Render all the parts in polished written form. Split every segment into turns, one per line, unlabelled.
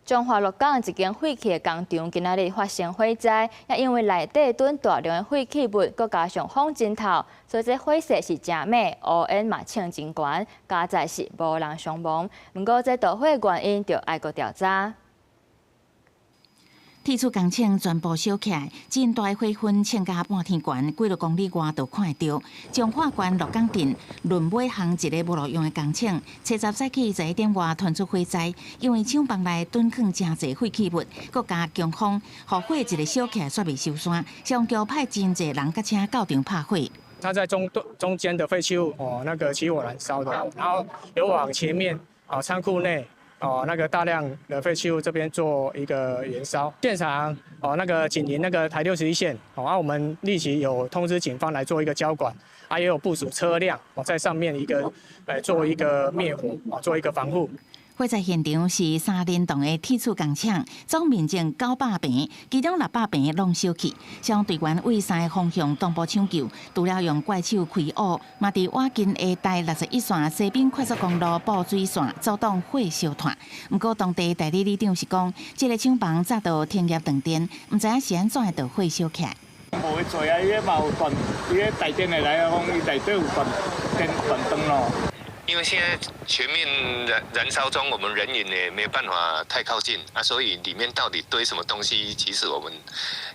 彰化鹿港一間廢棄的工廠今仔日發生火災，也因為內底囤大量的廢棄物，閣加上風真透，所以這火勢是誠猛，烏煙嘛衝真懸，佳哉是無人傷亡。毋過這導火的原因著愛閣調查。
鐵厝工廠全部燒起來，真大火雲衝甲半天懸，幾落公里外都看會著。彰化縣鹿港鎮崙尾鄉一个無路用的工廠，初十早起11點外傳出火災，因為廠房內囤囥誠濟廢棄物，閣加強風，予火一个燒起來煞袂收山。消防局派真濟人佮車到場拍火。
它在中間的廢棄物哦，那個起火燃燒的，然後有往前面啊倉庫內。哦，那個大量的廢棄物這邊做一個燃燒，現場哦，那個緊鄰那個台61線，哦，啊，我們立即有通知警方來做一個交管，啊，也有部署車輛哦，在上面一個來做一個滅火，啊，做一個防護。
火災現場是三連棟的鐵厝工廠，總面積900坪，其中600坪攏燒去。消防隊員對三个方向同步搶救，除了用怪手開挖，嘛佇倚近的台61線西濱快速公路布水線阻擋火燒湠。毋過當地代理里長是講，這个廠房早就停業斷電，毋知影是按怎會著火燒起來。
無遐濟啊，伊彼嘛有斷，伊彼台電的來講，伊內底有斷電斷斷咯。
因為現在全面燃燒中，我們人員也沒辦法太靠近啊，所以裡面到底堆什麼東西，其實我們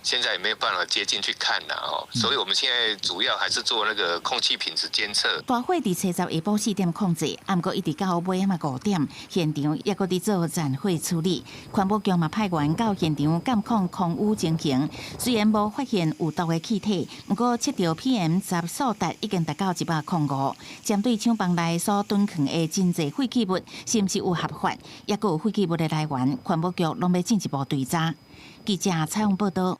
現在也沒有辦法接近去看啦哦。所以我們現在主要還是做那個空氣品質監測。
大火佇初十下晡4點控制，毋過一直到尾仔嘛5點，現場猶閣佇做殘火處理。環保局嘛派員到現場監控空污情形，雖然無發現有毒的氣體，毋過測著 PM10數值已經達到105。針對廠房內所囤囥的真濟廢棄物，是毋是有合法，抑閣有廢棄物的來源，環保局攏欲進一步追查。記者採訪報導。